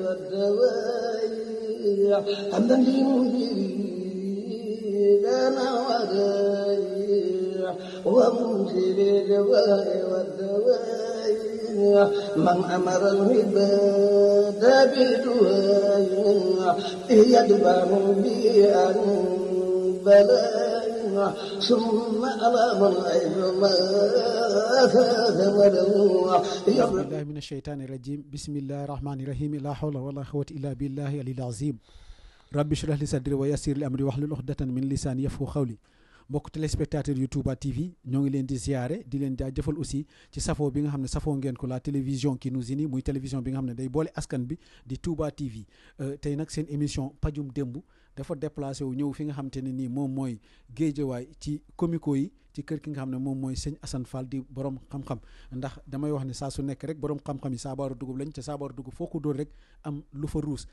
والدواء حمدا لمجيب لنا ودايع ومنزل الدواء والدواء من أمر العباد بدعاء يدفع بأن بلاء ثم أمام العلم ما أعوذ بالله من الشيطان الرجيم بسم الله الرحمن الرحيم لا حول ولا قوة إلا بالله العلي العظيم رب اشرح لي صدري ويسر لي أمري واحلل عقدة من لساني يفقهوا قولي mbokk téléspectateur yu Touba TV ñoo ngi leen di ziaré di leen jaajëfal aussi ci safoo bi nga xam ne safoo ngeen ko la télévision qui nous unit muy télévision bi nga xam ne day boole askan bi di Touba TV tey nag seen émission pajum démb dafa déplacé wu ñëw fi nga xam te ne nii moom mooy Géejawaay ci comico yi ci kër ki nga xam ne moom mooy sëñ Assane Fall di borom xam-xam ndax damay wax ne saa su nekk rek borom xam-xam yi saabaaru dugub lañ te saabaaru dugub foo ko dóor rek am lu fa ruus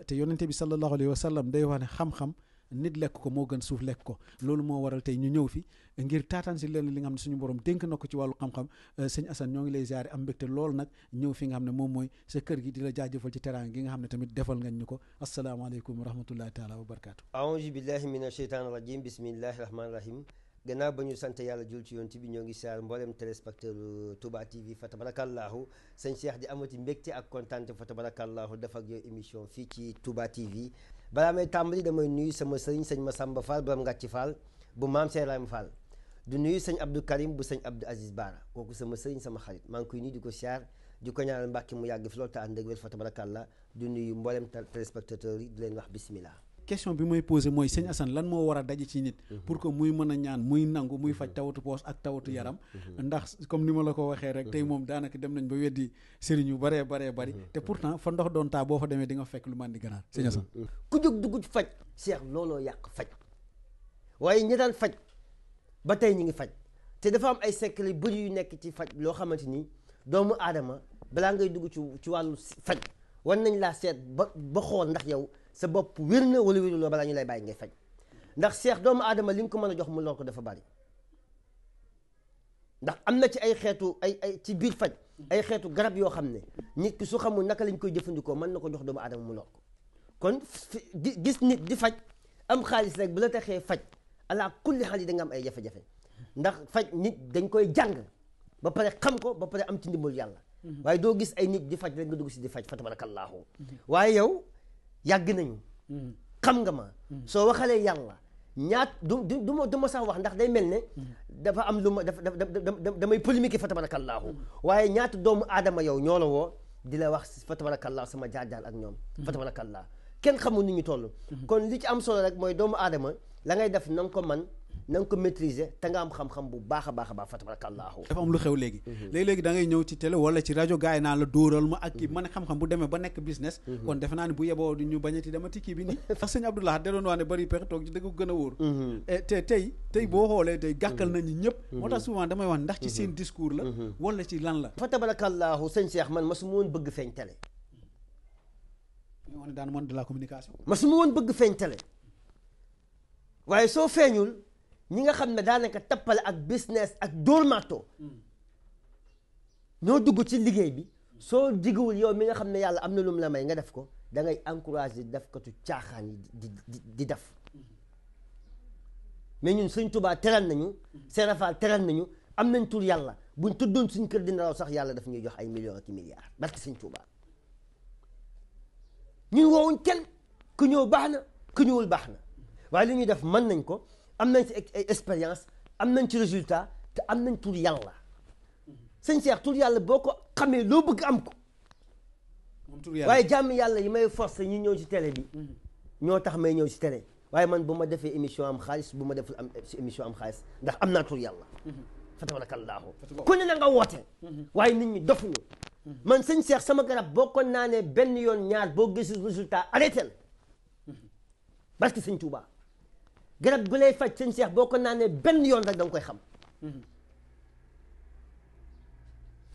te yonente bi sallallahu alayhi wa sallam day wax ne xam-xam nit lekk ko moo gën suuf lekk ko loolu moo waral tey ñu ñëw fi ngir taataan si leen li nga xam ne suñu borom dénk na ko ci wàllu xam-xam sëñ Assane ñoo ngi lay ziare am mbégte lool nag ñëw fi nga xam ne moom mooy sa kër gi di la jaajëfal ci teraanga gi nga xam ne tamit defal ngañ ñu ko asalaamaaleykum wa rahmatullahi taala wa barakaatu. aouzu billahi mina sheytaani rajim bismillahi rahmaani rahim gannaaw ba ñu sant yàlla jul ci yonent bi ñoo ngi siyaar mboolem téléspectateur Touba TV fa tabarakallahu sëñ Cheikh di amati mbégte ak kontaan fa tabarakallahu def ak yow émission fii ci Touba TV balaa may tàmbali damay nuyu sama sëriñ sëñ Massamba Fall borom Ngàcci Fall bu maam Cheikh Ibrahima Fall du nuyu sëñ Abdou Karim bu sëñ Abdou Aziz Bara kooku sama sëriñ sama xarit maa ngi koy nuyu di ko siyaar di ko ñaanal Mbàkke mu yàgg fi loolu te ànd ak wér fa tabarakallah du nuyu mboolem téléspectateurs yi di leen wax bismillah. question bi mooy posé mooy sëñ Assane lan moo war a daje ci nit pour que muy mën a ñaan muy nangu muy faj tawatu poos ak tawatu yaram ndax comme ni ma la ko waxee rek tey moom daanaka dem nañ ba weddi sëriñ yu baree bari te pourtant fa ndox doon taa boo fa demee di nga fekk lu man di ganaar sëñ Assane ku jóg dugg faj Cheikh looloo yàq faj waaye ñi daan faj ba tey ñi ngi faj te dafa am ay secret yu bëri yu nekk ci faj loo xamante ni doomu aadama balaa ngay dugg ci wàllu faj war nañ laa seet ba xool ndax yow sa bopp wér na wala wéruloo balaa ñu lay bàyyi ngay faj ndax Cheikh doomu aadama li nga ko mën a jox mu lor ko dafa bari ndax am na ci ay xeetu ay ci biir faj ay xeetu garab yoo xam ne nit ki su xamul naka lañ koy jëfandikoo mën na ko jox doomu aadama mu lor ko kon gis nit di faj am xaalis rek bu la taxee faj ala kulli xaal yi da nga am ay jafe-jafe ndax faj nit dañ koy jàng ba pare xam ko ba pare am ci ndimbal yàlla waaye doo gis ay nit di faj rek nga dugg si di faj fa tabarakallahu waaye yow yàgg nañu xam nga ma soo waxalee yàlla ñaat du ma sax wax ndax day mel ne dafa am lu ma damay polémique fa tabarakallahu waaye ñaata doomu aadama yow ñoo la woo di la wax fa tabarakallahu sama jaar-jaar ak ñoom fa tabarakallahu kenn xamul ni ñu toll kon li ci am solo rek mooy doomu aadama la ngay def na nga ko man na nga ko maîtriser te nga am xam-xam bu baax a baax fa tabarakallahu dafa am lu xew léegi léegi-léegi da ngay ñëw ci télé wala ci rajo gars yi naa la dóoral ma ak kii ma ne xam-xam bu demee ba nekk business kon defe naa ne bu yeboo ñu bañati demati kii bi nii sax sëñ Abdoulaye da doon wax ne bari pexe toog ci dëgg gën a wóor te tey boo xoolee tey gàkkal nañu ñëpp moo tax souvent damay wax ndax ci seen discours la wala ci lan la fa tabarakallahu sëñ Cheikh man masuma woon bëgg feeñ télé on est dans le monde de la communication masuma woon bëgg feeñ télé waaye soo feeñul ñi nga xam ne daanaka tappale ak business ak dóor marto ñoo dugg ci liggéey bi soo jigewul yow mi nga xam ne yàlla am na lu mu la may nga def ko da ngay encouragé def katu caaxaan yi di def mais ñun Sëñ Tuubaa teral nañu Serafal teral nañu am nañ tur yàlla buñ tuddoon suñ kër dina raw sax yàlla daf ñuy jox ay millions ak milliards barke Sëñ Tuubaa ñun woowuñ kenn ku ñëw baax na ku ñëwul baax na waaye li ñuy def mën nañ ko am nañ ci expérience am nañ ci résultat te am nañ tur yàlla sëñ Cheikh tur yàlla boo ko xamee loo bëgg am ko waaye jàmm yàlla yi may forcé ñi ñëw ci télé bi ñoo tax may ñëw ci télé waaye man bu ma defee émission am xaalis bu ma deful am émission am xaalis ndax am naa tur yàlla fa tabarakallahu ku ne na nga woote waaye nit ñi dofuñu man sëñ Cheikh sama garab boo ko naanee benn yoon ñaar boo gisul résultat arrêté parce que sëñ Touba garab gu lay faj sëñ Cheikh boo ko naanee benn yoon rek da nga koy xam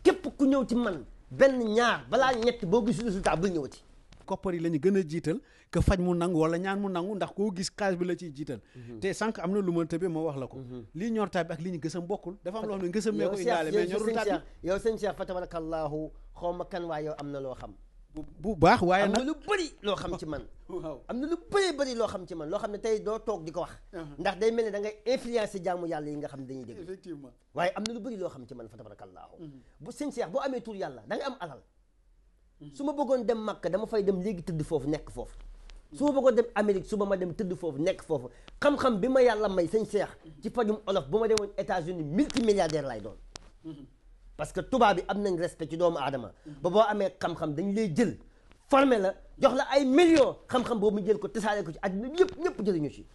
képp ku ñëw ci man benn ñaar balaa ñett boo gis résultat bul ñëwati koppar yi la ñu gën a jiital que faj mu nangu wala ñaan mu nangu ndax koo gis xaalis bi la ciy jiital te sànq am na lu ma tëbee ma wax la ko lii ñor taab bi ak li ñu gësam bokkul dafa am loo xam ne gësam mee ko indaale mais ñorul taab bi yow sëñ Cheikh fa tabarakallahu xaw ma kan waaye yow am na loo xam bu baax waaye am nag na lu bëri loo xam ci man waaw am na lu bëri loo xam ci man loo xam ne tey doo toog di ko wax ndax day mel ne da ngay influencer jaamu yàlla yi nga xam ne dañuy dégg effectivement waaye am na lu bëri loo xam ci man fa tabarakallahu bu sëñ Cheikh boo amee tur yàlla da ngay am alal su ma bëggoon dem Makka dama fay dem léegi tëdd foofu nekk foofu su ma bëggoon dem Amérique suba ma dem tëdd foofu nekk foofu xam-xam bi ma yàlla may sëñ Cheikh ci fajum olof bu ma demoon États-Unis multimilliardaire lay doon parce que tubaab bi am nañ respect ci doomu aadama ba boo amee xam-xam dañ lay jël formé la jox la ay millions xam-xam boobu mu jël ko tasaare ko ci àddina bi yëpp ñëpp jëriñu ci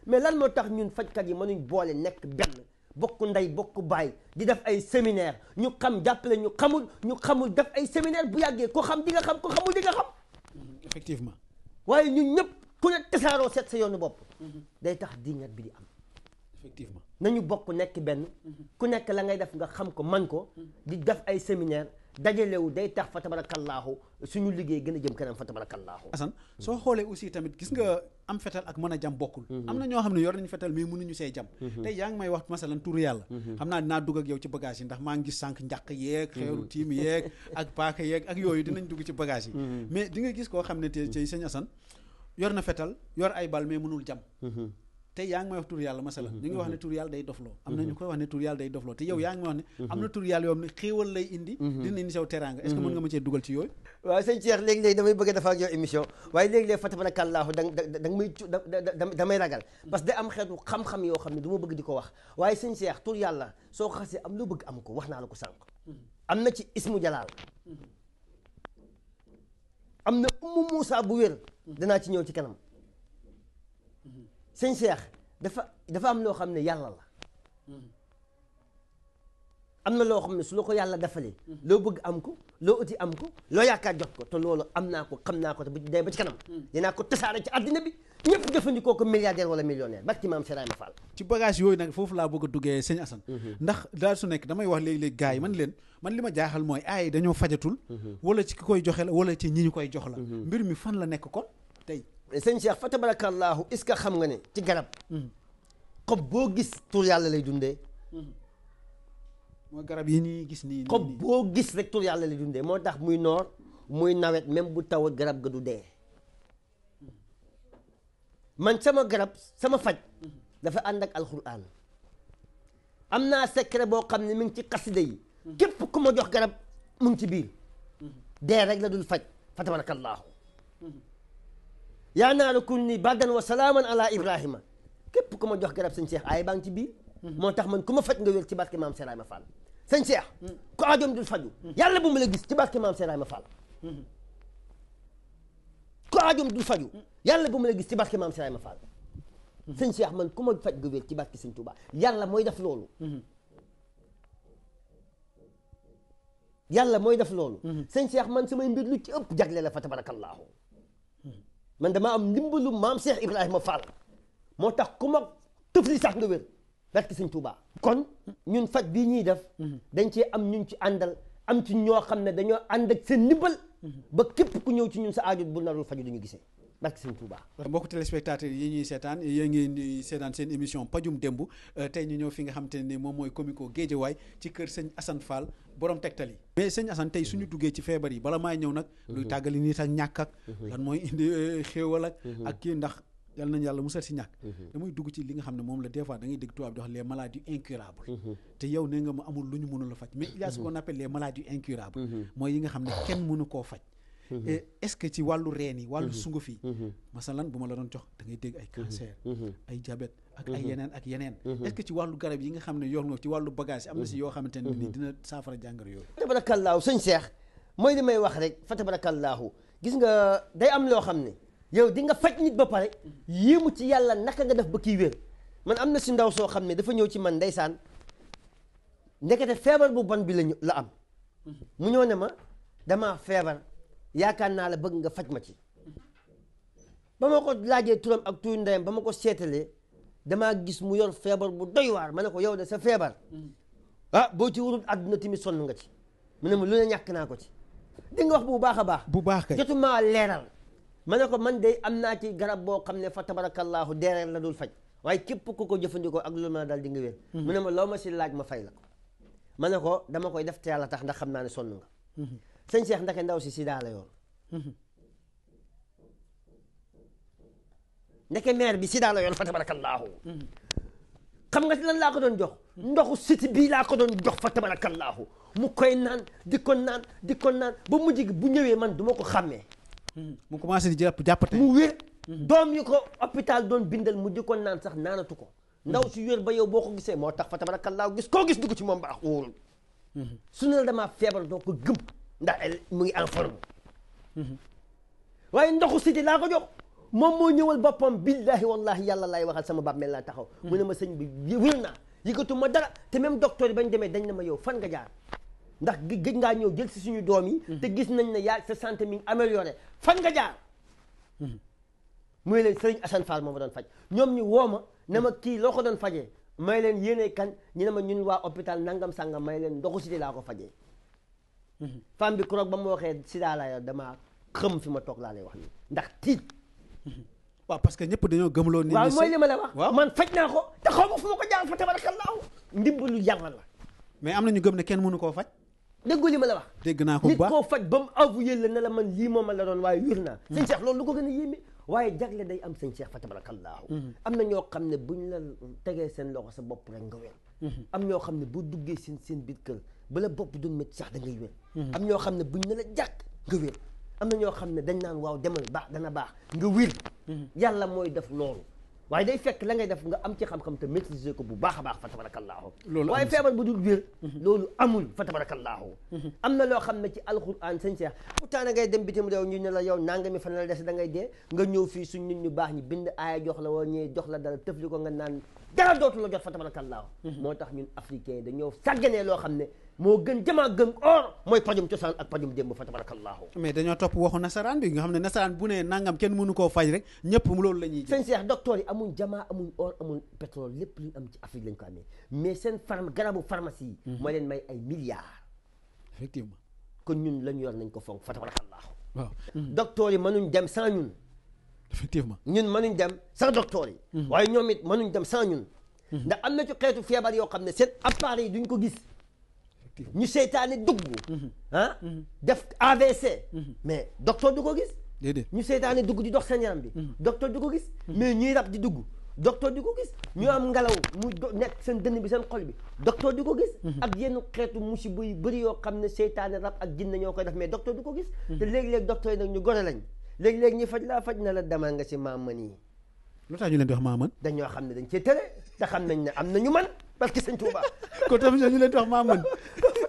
mais lan moo tax ñun fajkat yi mënuñ boole nekk benn bokk ndey bokk baay di def ay séminaire ñu xam jàppale ñu xamul def ay séminaire bu yàggee ko xam di nga xam ko xamul di nga xam effectivement waaye ñun ñëpp ku ne tasaaroo seet sa yoonu bopp day tax dingat bi di am effectivement nañu bokk nekk benn ku nekk la ngay def nga xam ko man ko di def ay séminaire dajalewu day tax fa tabarakallahu suñu liggéey gën a jëm kanam fa tabarakallahu Assane soo xoolee aussi tamit gis nga am fetal ak mën a jam bokkul am na ñoo xam ne yor nañu fetal mais mënuñu see jam tey yaa ngi may wax masalan turu yàlla xam naa dinaa dugg ak yow ci bagage yi ndax maa ngi gis sànq njàq yeeg xeeru tiim yeeg ak paaka yeeg ak yooyu dinañ dugg ci bagage yi mais di nga gis koo xam ne te ci sëñ Assane yor na fetal yor ay bal mais mënul jam tey yaa ngi may wax tur yàlla masalan ñu ngi wax ne tur yàlla day dofloo am na ñu koy wax ne tur yàlla day dofloo te yow yaa ngi may wax ne am na tur yàlla yoo xam ne xéewal lay indi dina indi saw teraanga est-ce que mën nga ma cee dugal ci yooyu waaw sëñ Cheikh léegi-léegi damay bëgg a dafa ak yow émission waaye léegi-léegi fa tabarakallahu da nga may damay ragal parce que da am xeetu xam-xam yoo xam ne du ma bëgg di ko wax waaye sëñ Cheikh tur yàlla soo ko xasee am loo bëgg am ko wax naa la ko sànq am na ci ismu jalaal am na ummu Moussa bu wér danaa ci ñëw ci kanam sëñ Cheikh dafa am loo xam ne yàlla la am na loo xam ne su la ko yàlla defalee loo bëgg am ko loo uti am ko loo yaakaar jot ko te loolu am naa ko xam naa ko te bu dee ba ci kanam dinaa ko tasaare ci àddina bi ñëpp jëfandikoo ko milliardaire wala millionnaire barki maam Seraay ma Fall ci bagage yooyu nag foofu laa bëgg a duggee sëñ Assane ndax daal su nekk damay wax léegi-léegi gars yi man li ma jaaxal mooy ay dañoo fajatul wala ci ki koy joxe la wala ci ñi ñu koy jox la mbir mi fan la nekk kon tey sëñ Cheikh fa tabarakallahu est-ce que xam nga ne ci garab xob boo gis tur yàlla lay dundee mooy garab yi ñuy gis nii xob boo gis rek tur yàlla lay dundee moo tax muy noor muy nawet même bu taw garab ga du dee man sama garab sama faj dafa ànd ak alxuraan am naa secret boo xam ne mi ngi ci xasida yi képp ku ma jox garab mu ngi ci biir dee rek la dul faj fa tabarakallahu yaa naaru kunni bardan wa salaaman ala ibrahima képp ku ma jox garab sëñ Cheikh ay baa ngi ci biir moo tax man ku ma faj nga wér ci barke maam Seraay ma Fall sëñ Cheikh ku aajoom dul faju yàlla bu mu la gis ci barke maam Seraay ma Fall ku aajoom dul faju yàlla bu mu la gis ci barke maam Seraay ma Fall sëñ Cheikh man ku ma faj nga wér ci barke sëñ Touba yàlla mooy def loolu yàlla mooy def loolu sëñ Cheikh man samay mbir lu ci ëpp jagle la fa tabarakallahu man dama am ndimbalu maam Cheikh Ibrahima Fall moo tax ku ma tëfli sax nga wér barke sëñ Touba kon ñun faj bii ñuy def dañ cee am ñun ci àndal am ci ñoo xam ne dañoo ànd ak seen ndimbal ba képp ku ñëw ci ñun sa aajo bu narul faju duñu gisee barke sëñ Touba mbokku téléspectateurs yi ñuy seetaan yéen ngi seetaan seen émission pajum démb tey ñu ñëw fi nga xam te ne moom mooy comico Guédiawaye ci kër sëñ Assane Fall borom tegtal yi mais sëñ Assane tey suñu duggee ci feebar yi bala maay ñëw nag luy tàggali nit ak ñàkk ak lan mooy indi xéewal ak kii ndax yal nañu yàlla musal si ñàkk damay dugg ci li nga xam ne moom la des fois da ngay dégg tubaab di wax les maladies incurables te yow ne nga ma amul lu ñu mënul a faj mais il y a ce qu'on appelle les maladies incurables mooy yi nga xam ne kenn mënu koo faj est-ce que ci wàllu reen yi wàllu sunguf yi masalan bu ma la doon jox da ngay dégg ay cancer ay diabète ak ay yeneen est-ce que ci wàllu garab yi nga xam ne yor nga ci wàllu bagage am na si yoo xamante ne ni dina saafara jàngoro yooyu tabarakallahu sëñ Cheikh mooy li may wax rek fa tabarakallahu gis nga day am loo xam ne yow di nga faj nit ba pare yéemu ci yàlla naka nga def ba kii wér man am na si ndaw soo xam ne dafa ñëw ci man ndeysaan ndekete feebar bu bon bi la am mu ñëw ne ma damaa feebar yaakaar naa la bëgg nga faj ma ci ba ma ko laajee turam ak tuyu ndeyam ba ma ko seetalee damaa gis mu yor feebar bu doy waar ma ne ko yow de sa feebar boo ci warul àdduna tamit sonn nga ci mu ne ma lu ne ñàkk naa ko ci di nga wax bu baax a baax bu baax kay jotumaa leeral ma ne ko man de am naa ci garab boo xam ne fa tabarakallahu deereer la dul faj waaye képp ku ko jëfandikoo ak lu ma dal di nga wér mu ne ma loo ma si laaj ma fay la ko ma ne ko dama koy def te yàlla tax ndax xam naa ne sonn nga sëñ Cheikh ndake ndaw si sida la yor ndeke maire bi sida la yoon fa tabarakallahu xam nga lan laa ko doon jox ndoxu siti bii laa ko doon jox fa tabarakallahu mu koy naan di ko naan ba mujj gi bu ñëwee man du ma ko xàmmee mu commencé di jàppate mu wér doom yi ko hôpital doon bindal mu di ko naan sax naanatu ko ndaw si wér ba yow boo ko gisee moo tax fa tabarakallahu gis koo gis dugg ci moom baax wóorul su ne la damaa feebar doo ko gëm ndax mu ngi en forme waaye ndoxu siti laa ko jox moom moo ñëwal boppam billahi wallahi yàlla laay waxal sama bàmmeel laa taxaw mu ne ma sëñ bi wér naa yëgatu ma dara te même docteur yi bañ demee dañ ne ma yow fan nga jaar ndax gëj ngaa ñëw jël si suñu doom yi te gis nañ ne yaa sa santé mi ngi amélioré fan nga jaar muy leen sëriñ Assane Fall moo ma doon faj ñoom ñu woo ma ne ma kii loo ko doon fajee may leen yéene kan ñu ne ma ñun waa hôpital nangam sangam may leen ndoxu siti laa ko fajee femme bi kuroog ba ma waxee sida laa yor damaa xëm fi ma toog laa lay wax nii ndax tiit waaw parce que ñëpp dañoo gëmloo nit ñi waaw mooy li ma la wax man faj naa ko te xaw ma fu ma ko jaar fa tabarakallahu ndimbalu yàlla la mais am na ñu gëm ne kenn mënu koo faj déggu li ma la wax dégg naa ko bu baax nit koo faj ba mu avoué la ne la man lii moom la doon waaye wér naa sëñ Cheikh loolu lu ko gën a yéeme waaye jagle day am sëñ Cheikh fa tabarakallahu am na ñoo xam ne buñ la tegee seen loxo sa bopp rek nga wér am ñoo xam ne boo duggee seen biir kër bala bopp doon métti sax da ngay wér am ñoo xam ne buñ ne la jàkk nga wér am na ñoo xam ne dañ naan waaw demal baax dana baax nga wér yàlla mooy def loolu waaye day fekk la ngay def nga am ci xam-xam te maîtriser ko bu baax a baax fa tabarakallahu waaye feebar bu dul wér loolu amul fa tabarakallahu am na loo xam ne ci alquran sëñ Cheikh pourtant da ngay dem bitim réew ñu ne la yow nangami fan la des da ngay dee nga ñëw fii suñ nit ñu baax ñi bind aaya jox la wala ñee jox la dara tëfli ko nga naan dara dootu la jot fa tabarakallahu moo tax ñun africain yi dañoo sàgganee loo xam ne moo gën jamaa gën or mooy pajum cosaan ak pajum démb fa tabarakallahu mais dañoo topp waxu nasaraan bi nga xam ne nasaraan bu ne nangam kenn mënu koo faj rek ñëpp loolu la ñuy sëñ Cheikh docteur yi amuñ jamaa amuñ or amuñ pétrole lépp luñ am ci Afrique lañ ko amee mais seen garabu pharmacie yi moo leen may ay milliards effectivement kon ñun lañ yor nañ ko fonk fa tabarakallahu waaw docteur yi mënuñ dem sans ñun effectivement ñun mënuñ dem sans docteur yi waaye ñoom it mënuñ dem sans ñun ndax am na ci xeetu feebar yoo xam ne seen appareil duñ ko gis ñu seytaane dugg def AVC mais docteur du ko gis déedéet ñu seytaane dugg di dox seen yaram bi docteur du ko gis mais ñuy rab di dugg docteur du ko gis ñu am ngelaw mu nekk seen dënn bi seen xol bi docteur du ko gis ak yenn xeetu musiba yu bëri yoo xam ne seytaane rab ak jinne ñoo koy def mais docteur du ko gis te léegi-léegi docteur yi nag ñu gore lañ léegi-léegi ñu faj laa faj na la demal nga si maaman yi lu tax ñu leen di wax maaman dañoo xam ne dañ cee tëre te xam nañ ne am na ñu man parce que sëñ Touba kon tam ñu leen di wax maaman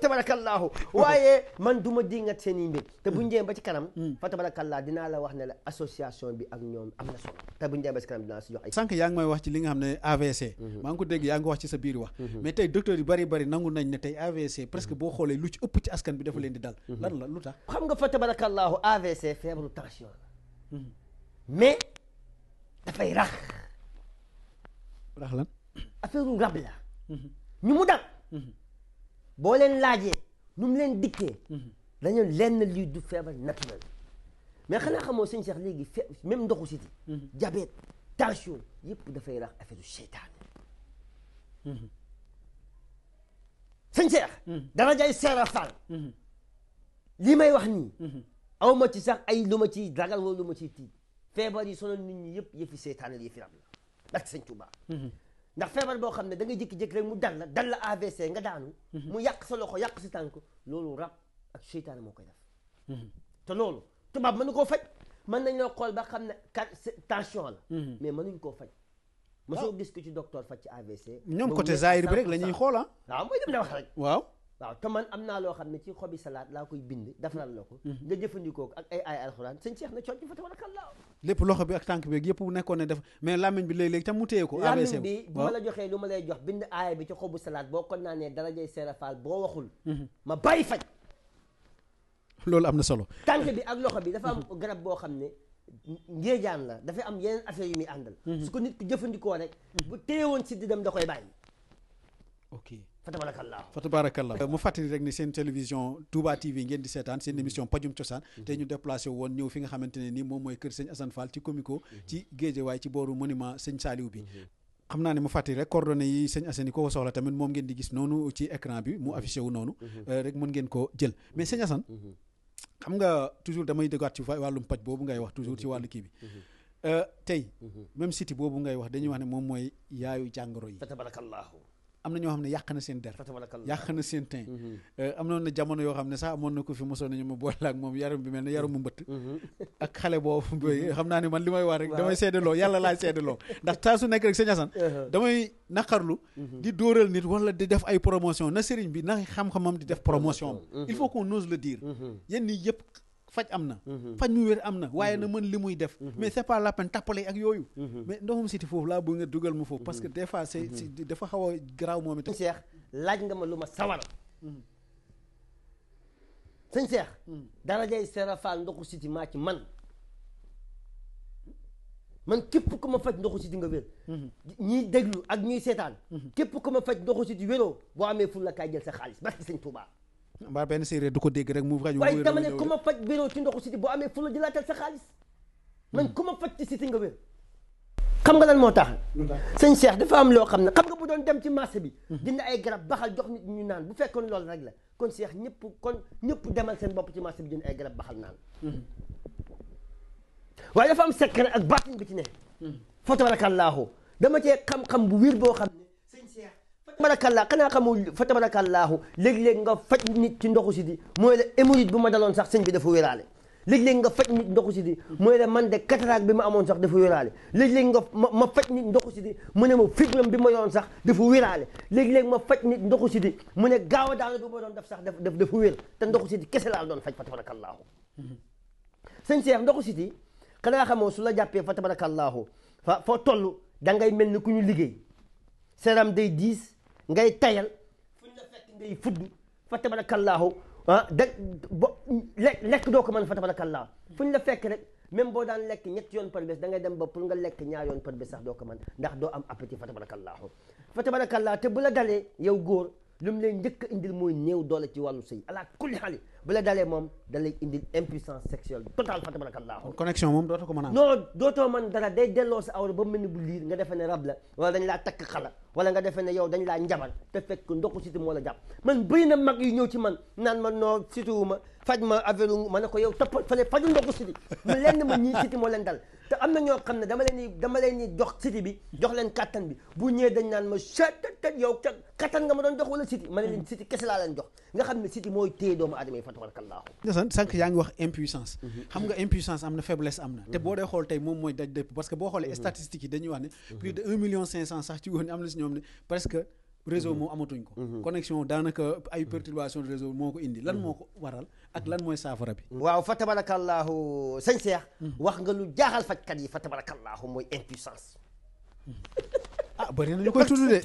tabarakallahu waaye man du ma dingat seen i mbir te buñu demee ba ci kanam fa tabarakallah dinaa la wax ne la association bi ak ñoom am na solo te buñu demee ba ci kanam dinaa si jox ay sànq yaa ngi may wax ci li nga xam ne AVC maa ngi ko dégg yaa ngi wax ci sa biir wax mais tey docteur yu bari nangu nañ ne tey AVC presque boo xoolee lu ci ëpp ci askan bi dafa leen di dal lan la lu tax xam nga fa tabarakallahu AVC feebaru tension la mais dafay rax lan affaire u rab la ñu mu dal boo leen laajee nu mu leen dikkee dañu lenn lii du feebar naturel mais xanaa xamoo sëñ Cheikh léegi même ndoxu siti diabète tension yëpp dafay rax affaire u seytaane sëñ Cheikh darajay Seera Fall lii may wax nii aw ma ci sax ay lu ma ciy ragal wala lu ma ciy tiit feebar yi sonal nit ñi yëpp yëfi seytaane la yëfi rab la ndax sëñ Touba ndax feebar boo xam ne da nga jékki-jékki rek mu dal la AVC nga daanu mu yàq sa loxo yàq si tànk loolu rab ak seytaane moo koy def te loolu tubaab mënu koo faj mën nañ loo xool ba xam ne tension la mais mënuñ koo faj ma soo gis ko ci docteur faj ci AVC ñoom côté zahir bi rek la ñuy xool waaw mooy dem na wax rek waaw te man am naa loo xam ne ci xobi salaat laa koy bind defaral la ko nga jëfandikoo ko ak ay alxuraan sëñ Cheikh na cooc fa tabarakallah lépp loxo bi ak tànk bi yëpp nekkoon ne def mais làmmiñ bi léeg-léeg tam mu téye ko AVC làmmiñ bi bu ma la joxee lu ma lay jox bind aaya bi ci xobu salaat boo ko naanee darajay Seera Faal boo waxul ma bàyyi faj loolu am na solo tànk bi ak loxo bi dafa am garab boo xam ne ngéejaan la dafay am yeneen affaire yu muy àndal su ko nit ku jëfandikoo rek bu téyewoon si di dem da koy bàyyi ok fa tabarakallah fa tabarakallah mu fàttali rek ni seen télévision Touba TV ngeen di seetaan seen émission pajum cosaan te ñu déplacé woon ñëw fi nga xamante ne ni moom mooy kër sëñ Assane Fall ci Comico ci Guédiawaye ci booru monument sëñ Saliou bi xam naa ne mu fàttali rek coordonnées yi sëñ Assane yi ko soxla tamit moom ngeen di gis noonu ci écran bi mu affiché wu noonu rek mën ngeen ko jël mais sëñ Assane xam nga toujours damay déggaat ci wàllum paj boobu ngay wax toujours ci wàllu kii bi tey même siti boobu ngay wax dañuy wax ne moom mooy yaayu jàngoro yi fa tabarakallahu am na ñoo xam ne yàq na seen der fa tabarakallahu yàq na seen teint am na jamono yoo xam ne sax amoon na ko fi mosoon nañu ma boole ak moom yaram bi mel ne yaramu mbëtt ak xale boobu xam naa ne man li may wax rek damay seedaloo yàlla laay seedaloo ndax saa su nekk rek sëñ Assane damay naqarlu di dóoral nit wala di def ay promotion na sëriñ bi na xam-xamam di def promotion il faut qu'on ose le dire yenn yi yëpp faj am na faj mu wér am na waaye na mën li muy def mais c'est pas la peine tappale ak yooyu mais ndoxum siti foofu laa bëgg nga dugal ma foofu parce que des fois c'est dafa xaw a garaaw moom itam Cheikh laaj nga ma lu ma sawar sëñ Cheikh darajay serafal ndoxu siti maa ci man képp ku ma faj ndoxu siti nga wér ñiy déglu ak ñuy seetaan képp ku ma faj ndoxu siti wéroo boo amee ful la kaay jël sa xaalis barki sëñ Touba mbaa benn séeréer du ko dégg rek mu faj waaye dama ne ku ma faj wéroo ci ndoxu siti boo amee fu la jëlaatal sa xaalis man ku ma faj ci siti nga wér xam nga lan moo tax sëñ Cheikh dafa am loo xam ne xam nga bu doon dem ci marché bi dindi ay garab baxal jox nit ñu naan bu fekkoon loolu rek la kon Cheikh ñëpp demal seen bopp ci marché bi dindi ay garab baxal naan waaye dafa am secret ak baatin bi ci ne fa tabarakallahu dama cee xam-xam bu wér boo xam ne sëñ Cheikh tabarakallah xanaa xamul fa tabarakallahu léeg-léeg nga faj nit ci ndoxu siti mooy la hémorroïde bu ma daloon sax sëñ bi dafa wéraale léeg-léeg nga faj nit ndoxu siti mooy la man de cataracte bi ma amoon sax dafa wéraale léeg-léeg nga ma faj nit ndoxu siti mu ne ma fibrome bi ma yoon sax dafa wéraale léeg-léeg ma faj nit ndoxu siti mu ne gaaw a daanu bi ma doon def sax dafa wér te ndoxu siti kese laa doon faj fa tabarakallahu sëñ Cheikh ndoxu siti xanaa xamoo su la jàppee fa tabarakallahu foo toll da ngay mel ni ku ñu liggéey seram day diis ngay tayal fu ñu la fekk ngay fudd fa tabarakallahu lekk doo ko mën fa tabarakallahu fu ñu la fekk rek même boo daan lekk ñetti yoon par bés da ngay dem ba pour nga lekk ñaar yoon par bés sax doo ko mën ndax doo am appétit fa tabarakallahu te bu la dalee yow góor lu mu lay njëkk a indil mooy néew doole ci wàllu sëy ala kulli xaali bu la dalee moom da lay indil impuissance sexuelle totale fa tabarakallahu connexion moom dootoo ko mën a am non dootoo mën dara day delloo sa awra ba mel ni bu liir nga defee ne rab la wala dañ laa takk xala wala nga defee ne yow dañ laa njabar te fekk ndoxu siti moo la jàpp man bëri na mag yu ñëw ci man naan ma noo sitiwu ma faj ma affaire ma ne ko yow topp fale faju ndoxu siti mu lenn ma ñii siti moo leen dal te am na ñoo xam ne dama leen di jox siti bi jox leen kattan bi bu ñëwee dañ naan ma chattat yow kattan nga ma doon jox wala siti ma ne leen siti kese laa leen jox nga xam ne siti mooy téye doomu aadama yi fa tabarakallahu sànq yaa ngi wax impuissance xam nga impuissance am na faiblesse am na te boo dee xool tey moom mooy daj dëpp parce que boo xoolee statistiques yi dañuy wax ne plus de 1,5 million sax ci góor ñi am na si ñoom ne presque réseau moom amatuñ ko connexion daanaka ay perturbation de réseau moo ko indi lan moo ko waral ak lan mooy saafara bi waaw fa tabarakallahu sëñ Cheikh wax nga lu jaaxal fajkat yi fa tabarakallahu mooy impuissance bëri nañu koy tudd de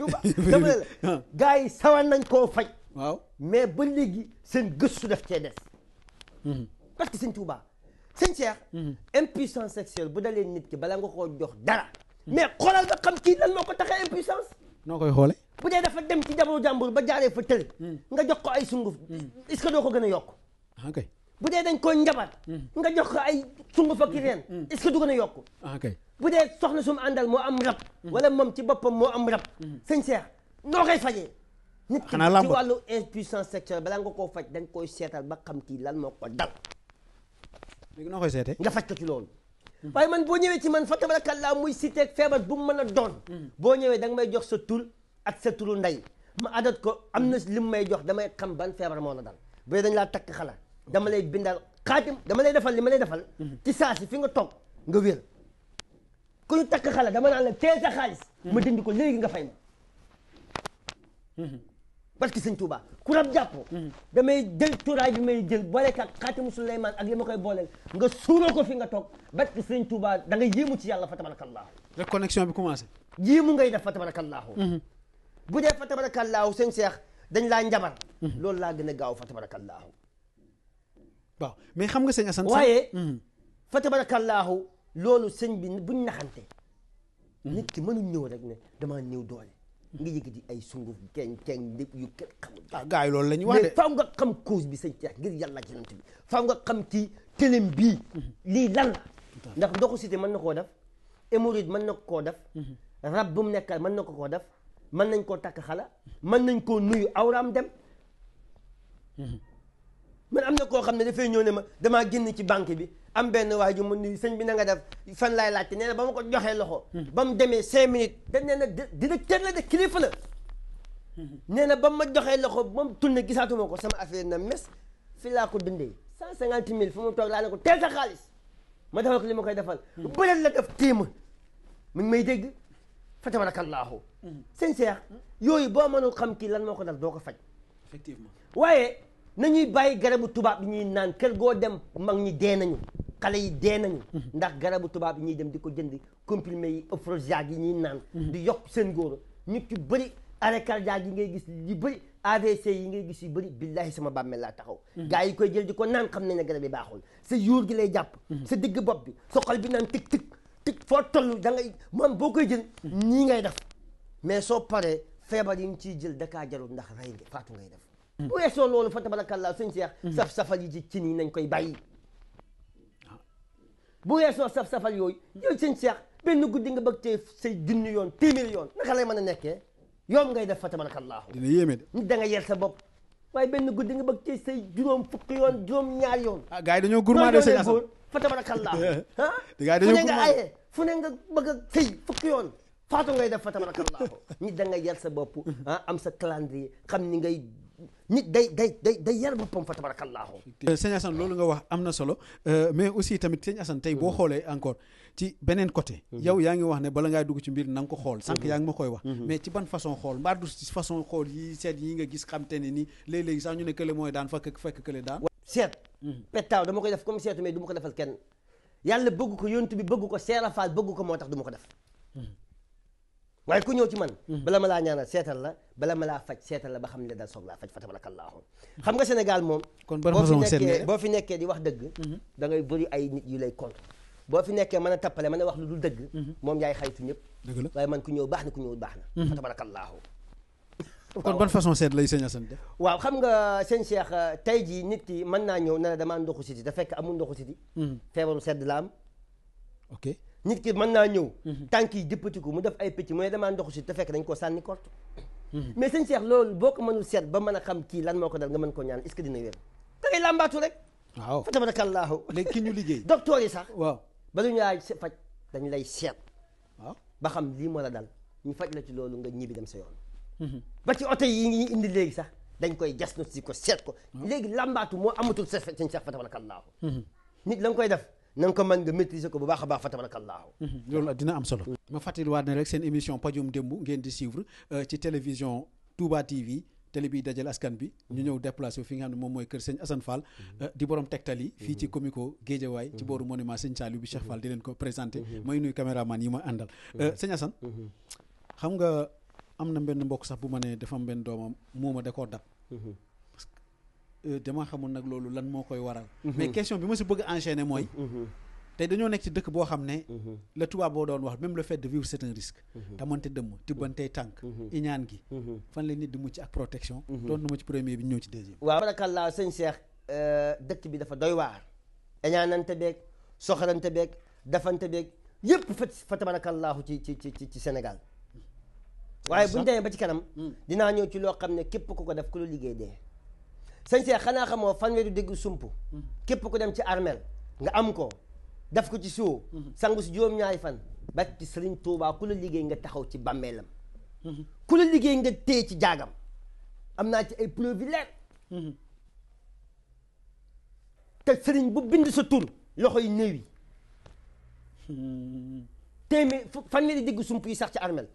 dama la gars yi sawar nañ koo faj waaw mais ba léegi seen gëstu def cee des parce que sëñ Touba sëñ Cheikh impuissance sexuelle bu dalee nit ki bala nga koo jox dara mais xoolal nga xam kii lan moo ko taxee impuissance noo koy xoole bu dee dafa dem ci jabaru jàmbur ba jaaree fa tële nga jox ko ay sunguf est-ce que doo ko gën a yokk kay bu dee dañ koo njabar nga jox ko ay sunguf ak reen est-ce que du gën a yokk kay bu dee soxna sum àndal moo am rab wala moom ci boppam moo am rab sëñ Cheikh noo koy fajee nit ki ci wàllu impuissance sexuelle balaa nga koo faj dañ koy seetal ba xam kii lan moo ko dal léegi noo koy seetee nga faj ko ci loolu waaye man boo ñëwee ci man fa tabarakallah muy cité feebar bu mu mën a doon boo ñëwee da nga may jox sa tur ak sa turu ndey ma adat ko am na lim may jox damay xam ban feebar moo la dal bu dee dañ laa takk xala dama lay bindal xaatim dama lay defal li ma lay defal ci saa si fi nga toog nga wér ku ñu takk xala dama naan la teel sa xaalis ma dindi ko léegi nga fay ma parce que sëñ Touba ku rab jàppoo damay jël tuuraay bi may jël boole ak xaatimu Suleymaan ak li ma koy booleel nga suuroo ko fi nga toog parce que sëñ Touba da nga yéemu ci yàlla fa tabarakallahu rek connexion bi commencé yéemu ngay def fa tabarakallahu bu dee fa tabarakallahu sëñ Cheikh dañ laa njabar loolu laa gën a gaaw fa tabarakallahu waaw mais xam nga sëñ Assane waaye fa tabarakallahu loolu sëñ bi buñ naxante nit ki mënuñ ñëw rek ne damaa néew doole nga yëkkati ay sunguf keñ lépp yu kenn xamul gars yi loolu la ñuy wax de mais faaw nga xam cause bi sëñ Cheikh ngir yàlla ci nant bi faaw nga xam ci télém bii lii lan la ndax ndoxu cité mën na koo def hémorroïde mën na koo def rab bu mu nekkal mën na ko koo def mën nañ koo takk xala mën nañ koo nuyu awraam dem man am na koo xam ne dafay ñëw ne ma damaa génn ci banque bi am benn waa ju mun ni sëñ bi na nga def fan laay laajte nee na ba ma ko joxee loxo ba mu demee 5 minutes dañ nee na directeur la de kilifa la nee na ba ma joxee loxo ba mu tourné gisaatuma ko sama affaire na mes fi laa ko dundee 150 000 fu mu toog laa ne ko teel sa xaalis ma defal ko li ma koy defal bëlal la def téema mi ngi may dégg fa tabarakallahu sëñ Cheikh yooyu boo mënul xam kii lan moo ko dal doo ko faj effectivement waaye nañuy bàyyi garabu tubaab yi ñuy naan kër goo dem mag ñi dee nañu xale yi dee nañu ndax garabu tubaab yi ñuy dem di ko jënd comprimé yi Afrosiac yi ñuy naan di yokk seen góor ñu ci bëri arrêt cardiaque yi ngay gis yu bëri AVC yi ngay gis yu bëri billahi sama bàmmeel laa taxaw gars yi koy jël di ko naan xam nañ ne garab yi baaxul sa yuur gi lay jàpp sa digg bopp bi sa xol bi naan tig tig tig foo toll da ngay moom boo koy jël ñii ngay def mais soo paree feebar yi nga ciy jël dakaa jarul ndax rey nga faatu ngay def bu weesoo loolu fa tabarakallah sëñ Cheikh saf-safal yi ci cin yi nañ koy bàyyi bu weesoo saf-safal yooyu yow sëñ Cheikh benn guddi nga bëgg cee say junni yoon téeméeri yoon naka lay mën a nekkee yoom ngay def fa tabarakallah dina yéeme de da nga yer sa bopp waaye benn guddi nga bëgg cee say juróom fukki yoon juróom ñaari yoon ah gars yi dañoo gourmandé sëñ Assane fa tabarakallah ah gars yi fu dañoo ne nga aye fu ne nga bëgg a sëy fukki yoon faatu ngay def fa tabarakallah nit da nga yer sa bopp ah am sa calendrier xam ni ngay nit day yar boppam fa tabarakallahu sëñ Assane loolu nga wax am na solo mais aussi tamit sëñ Assane tey boo xoolee encore ci beneen côté yow yaa ngi wax ne bala ngay dugg ci mbir na nga ko xool sànq yaa ngi ma koy wax mais ci ban façon xool mbaa du ci façon xool yi seet yi nga gis xam te ne ni léeg-léegi sax ñu ne kële mooy daan fekk kële daan seet pettaaw dama koy def comme seetu mais du ma ko defal kenn yàlla bëgg ko yontu bi bëgg ko Seera Faal bëgg ko moo tax du ma ko def waaye ku ñëw ci man bala ma laa ñaanal seetal la bala ma laa faj seetal la ba xam ne daal soog laa faj fa tabarakallahu xam nga Sénégal moom kon ban façon seet boo fi nekkee di wax dëgg da ngay bëri ay nit yu lay contre boo fi nekkee mën a tappale mën a wax lu dul dëgg moom yaay xaytu ñëpp dëgg la waaye man ku ñëw baax na ku ñëwul baax na fa tabarakallahu kon ban façon seet lay sëñ Assane def waaw xam nga sëñ Cheikh tey jii nit ki mën naa ñëw ne la damaa ndoxu siti te fekk amul ndoxu siti feebaru sedd la am ok nit ki mën naa ñëw tànk yi jëppatiku mu def ay picc mu ne damaa ndoxu siti te fekk dañ koo sànni kort mais sëñ Cheikh loolu boo ko mënul seet ba mën a xam kii lan moo ko dal nga mën ko ñaan est-ce que dina wér da ngay làmbaatu rek waaw fa tabarakallahu léegi ki ñu liggéey docteur yi sax waaw ba lu ñu laaj faj dañ lay seet waaw ba xam lii moo la dal ñu faj la ci loolu nga ñibbi dem sa yoon ba ci oto yi ngi indi léegi sax dañ koy diagnostic ko seet ko léegi làmbaatu moo amatul sëñ Cheikh fa tabarakallahu nit la nga koy def na nga ko mën nga maîtriser ko bu baax a baax fa tabarakallahu loolu dina am solo ma fàttaliwaat ne rek seen émission pajum démb ngeen di suivre ci télévision Touba TV télé bi dajal askan bi ñu ñëw déplacé fi nga xam ne moom mooy kër sëñ Assane Fall di borom tegtal yi fii ci comico Guédiawaye ci booru monument sëñ Saliou bi Cheikh Fall di leen ko présenté may nuyu caméraman yi ma àndal sëñ Assane xam nga am na benn mbokk sax bu ma ne dafa am benn doomam muuma da koo dab parce que dama xamul nag loolu lan moo koy waral mais question bi ma si bëgg enchaîner mooy tey dañoo nekk ci dëkk boo xam ne la tubaab boo doon wax même le fait de vivre c'est un risque damante dëmm tibbantey tànk iñaan gi fan la nit di mucc ak protection doon na ma ci premier bi ñëw ci deuxième waaw barakallah sëñ Cheikh dëkk bi dafa doy waar iñaanante beeg soxarante beeg dafante beeg yëpp fa tabarakallahu ci Sénégal waaye buñu demee ba ci kanam dinaa ñëw ci loo xam ne képp ku ko def ku lu liggéey dee sëñ Cheikh xanaa xamoo fanweeri dégg sump képp ku dem ci armel nga am ko daf ko ci suuf sangu si juróom-ñaari fan ba ci Sëriñ Tuubaa ku la liggéey nga taxaw ci bàmmeelam ku la liggéey nga téye ci jaagam am naa ci ay preuve leer te sëriñ bu bind sa tur loxo yi néew yi téeméer fanweeri digg sump yi sax ci armel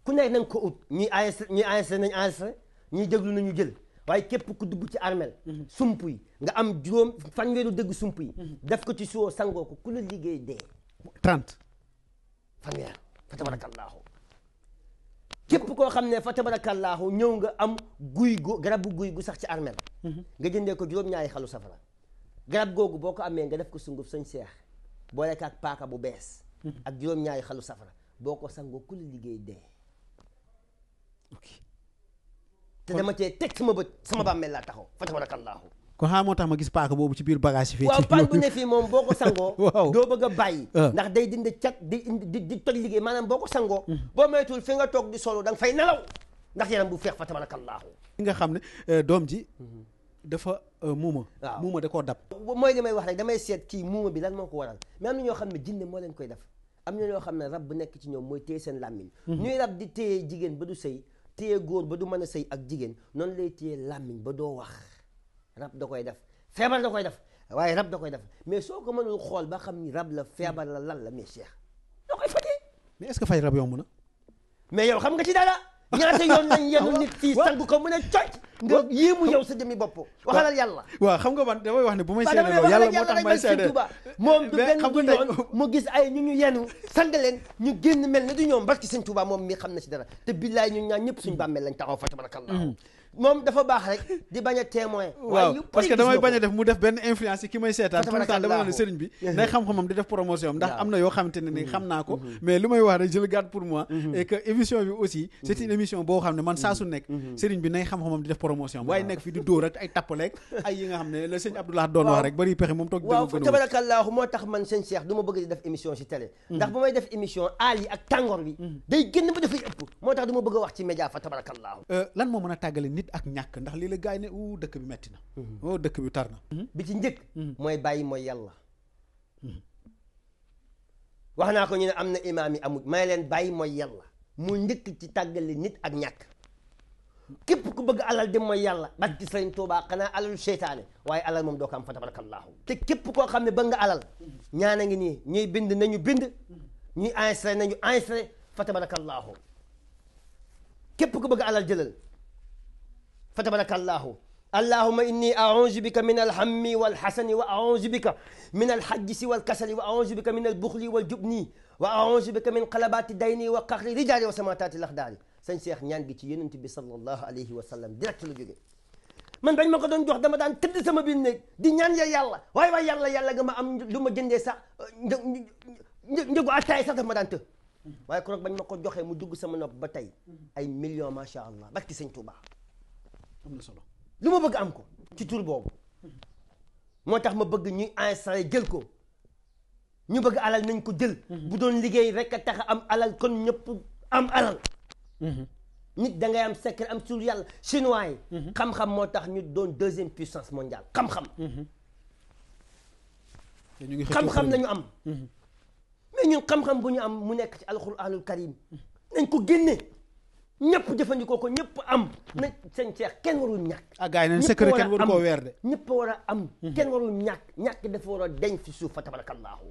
ku nekk nañ ko ut ñuy enregistré nañ enregistré ñuy déglu nañu jël waaye képp ku dugg ci armel sump yi nga am juróom fanweeru dëgg sump yi def ko ci suwoo sangoo ko ku la liggéey dee 30 fanweer fa tabarakallahu képp koo xam ne fa tabarakallahu ñëw nga am garabu guy gu sax ci armel nga jëndee ko juróom-ñaari xalu safara garab googu boo ko amee nga def ko sunguf sëñ Seex boole ko ak paaka bu bees ak juróom-ñaari xalu safara boo ko sangoo ku la liggéey dee te dama cee teg sama bët sama bàmmeel laa taxaw fa tabarakallahu kon xaa moo tax ma gis paaka boobu ci biir bagage yi fii waaw paan bu ne fii moom boo ko sangoo waaw doo bëgg a bàyyi ndax day dindi cat di toj liggéey maanaam boo ko sangoo boo moytul fi nga toog di solo da nga fay nelaw ndax yaram bu feex fa tabarakallahu nga xam ne doom ji dafa muuma. waaw muuma da koo dab. mooy li may wax rek damay seet kii muuma bi lan moo ko waral mais am na ñoo xam ne jinne moo leen koy def am na ñoo xam ne rab bu nekk ci ñoom mooy téye seen làmmiñ ñuy rab di téye jigéen ba du sëy téye góor ba du mën a sëy ak jigéen noonu lay téye làmmiñ ba doo wax rab da koy def feebar da koy def waaye rab da koy def mais soo ko mënul xool ba xam ni rab la feebar la lan la mais Cheikh doo koy fajee. mais est-ce que fay rab yomb na. mais yow xam nga ci dara ñaata yoon lañ yenu nit fii sang ko mën a cocc nga yéemu yow sa jëmmi bopp waxalal yàlla. waaw xam nga man damay wax ne bu may seede loolu yàlla moo tax may seede moom du benn du yoon mu gis ay ñu yenu sang leen ñu génn mel ne du ñoom barki sëñ Tuubaa moom mi xam na ci dara te billaay ñun ñaan ñëpp suñu bàmmeel lañ taxaw fa tabarakallah moom dafa baax rek di bañ a témoin. waaw parce que damay bañ a def mu def benn influence ki may seetaan tout le temps dama ne sëriñ bi day xam-xamam di def promotion ndax am na yoo xamante ne ni xam naa ko mais lu may wax rek je le garde pour moi et que émission bi aussi c'est une émission boo xam ne man saa su nekk sëriñ bi nay xam-xamam di def promotion waaye nekk fi di dóor rek ay tappaleeg ay yi nga xam ne la sëñ Abdoulaye doon wax rek bari pexe moom toog waaw fa tabarakallahu moo tax man sëñ Cheikh du ma bëgg di def émission ci télé ndax bu may def émission aal yi ak tàngoor bi day génn ba dafay ëpp moo tax du ma bëgg a wax ci média fa tabarakallahu lan moo mën a tàggale nit ak ñàkk ndax lii la gaay ne dëkk bi metti na dëkk bi tar na bi ci njëkk mooy bàyyi mooy yàlla wax naa ko ñu ne am na imaam yi amul may leen bàyyi mooy yàlla mu njëkk ci tàggale nit ak ñàkk képp ku bëgg alal dem mooy yàlla barki Sëriñ Tuubaa xanaa alalu seytaane waaye alal moom doo ko am fa tabarakallahu te képp koo xam ne bëgg nga alal ñaana ngi nii ñuy bind nañu bind ñuy enregistré nañu enregistré fa tabarakallahu képp ku bëgg alal jëlal fa tabarakallahu allahumma inni a'udhu bika min alhammi walhasani wa a'udhu bika min alhajsi walkasali wa a'udhu bika min albukhli waljubni wa a'udhu bika min qalabati dayni wa qahri rijali wa samatati laxdaari sëñ Cheikh ñaan gi ci yonent bi sallallahu alayhi wa sallam direct la jógee man bañ ma ko doon jox dama daan tëdd sama biir néeg di ñaan ya yàlla waaye yàlla nga ma am lu ma jëndee sax njëgu attaay sax daf ma daan të waaye kon bañ ma ko joxee mu dugg sama nopp ba tey ay millions macha allah barki sëñ Touba am na solo lu ma bëgg am ko ci tur boobu moo tax ma bëgg ñuy installé jël ko ñu bëgg alal nañ ko jël bu doon liggéey rek a tax am alal kon ñëpp am alal nit da ngay am secret am sur yàlla chinois yi xam-xam moo tax ñu doon deuxième puissance mondiale xam-xam xam-xam lañu am mais ñun xam-xam bu ñu am mu nekk ci alquranul karim nañ ko génne ñëpp jëfandikoo ko ñëpp am na seen Cheikh kenn warul ñàkk gars yi neen secret kenn waru koo weer de ñëpp war a am kenn warul ñàkk dafa war a deñ fi suuf fa tabarakallahu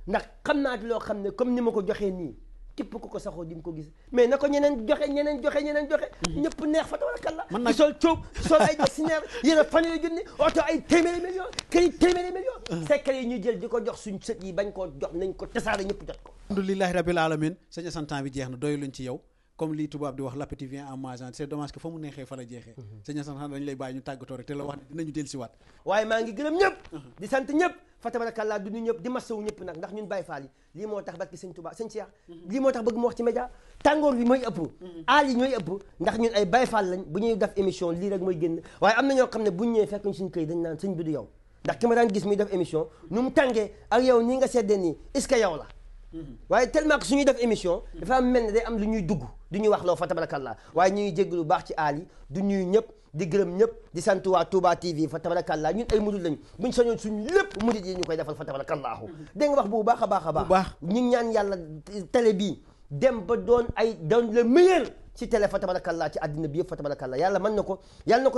ndax xam naa loo xam ne comme ni ma ko joxee nii képp ku ko saxoo di nga ko gis mais na ko ñeneen joxe ñëpp neex fa tabarakallah man nag sol coob sol ay desineer yéen a fanweeri junni oto ay téeméeri million kër yi téeméeri million secret yi ñuy jël di ko jox suñ sët yi bañ koo jox nañ ko tasaare ñëpp jot ko alhamdulillahi rabbil alamin sëñ Assane temps bi jeex na doyu luñ ci yow comme lii tubaab di wax l'appétit vient en mangeant c'est dommage que fa mu neexee fa la jeexee sëñ Assane xam dañu lay bàyyi ñu tàggatoo rek te la wax ne dinañu dellu si waat waaye maa ngi gërëm ñëpp di sant ñëpp fa tabarakallah du ñu ñëpp di masawu ñëpp nag ndax ñun Baye Fall yi lii moo tax barki sëñ Touba sëñ Cheikh lii moo tax bëgg mu wax ci média tàngoor bi mooy ëpp aal yi ñooy ëpp ndax ñun ay Baye Fall lañ bu ñuy def émission lii rek mooy génn waaye am na ñoo xam ne buñ ñëwee fekk ñu suñu këy dañ naan sëñ bi du yow ndax ki ma daan gis muy def émission nu mu tàngee ak yow nii nga seddee nii est-ce que yow la waaye tellement que suñuy def émission dafa am mel ne day am lu ñuy dugg du ñuy wax loo fa tabarakallah waaye ñu ngi jégg lu baax ci aal yi du ñuy ñëpp di gërëm ñëpp di sant waa Touba TV fa tabarakallah ñun ay murid lañu buñ sañoon suñu lépp murid yi ñu koy defal fa tabarakallahu dégg nga wax bu baax a baax a baax ñu ñaan yàlla télé bii dem ba doon le meilleur ci télé fa tabarakallah ci àddina bi yëpp fa tabarakallah yàlla mën na ko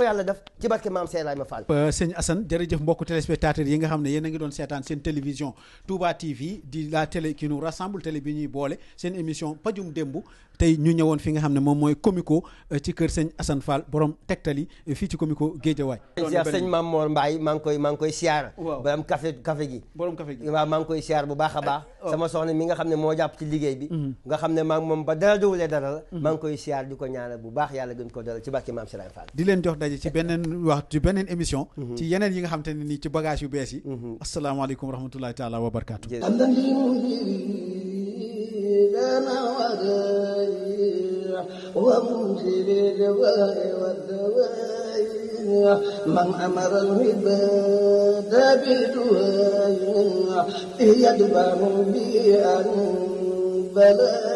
yàlla def ci barke maam Seydou Ibrahima Fall. sëñ Assane jërëjëf mbokku téléspectateurs yi nga xam ne yéen a ngi doon seetaan seen télévision Touba TV di la télé qui nous rassemble télé bi ñuy boole seen émission pajum démb tey ñu ñëwoon fi nga xam ne moom mooy Comico ci kër sëñ Assane Fall borom tegtali fii ci Comico Guédiawaye. sëñ Mame Mor Mbaye maa ngi koy siyaar. waaw borom café gi. waaw maa ngi koy siyaar bu baax a baax. sama soxna mi nga xam ne moo jàpp ci liggéey bi. nga xam ne maa ngi moom ba dara dowulee dara la. maa ngi koy siyaar di ko ñaanal bu baax yàlla gën ko dalal ci barke maam Serigne Fall. di leen jox daje ci beneen émission. ci yeneen yi nga xam te ne nii ci bagage yu bees yi. asalaamaaleykum wa rahmatulahi taala wa barakaatu. ومنزل الدواء والدواء من أمر العباد بدعاء يدفع بأن بلاء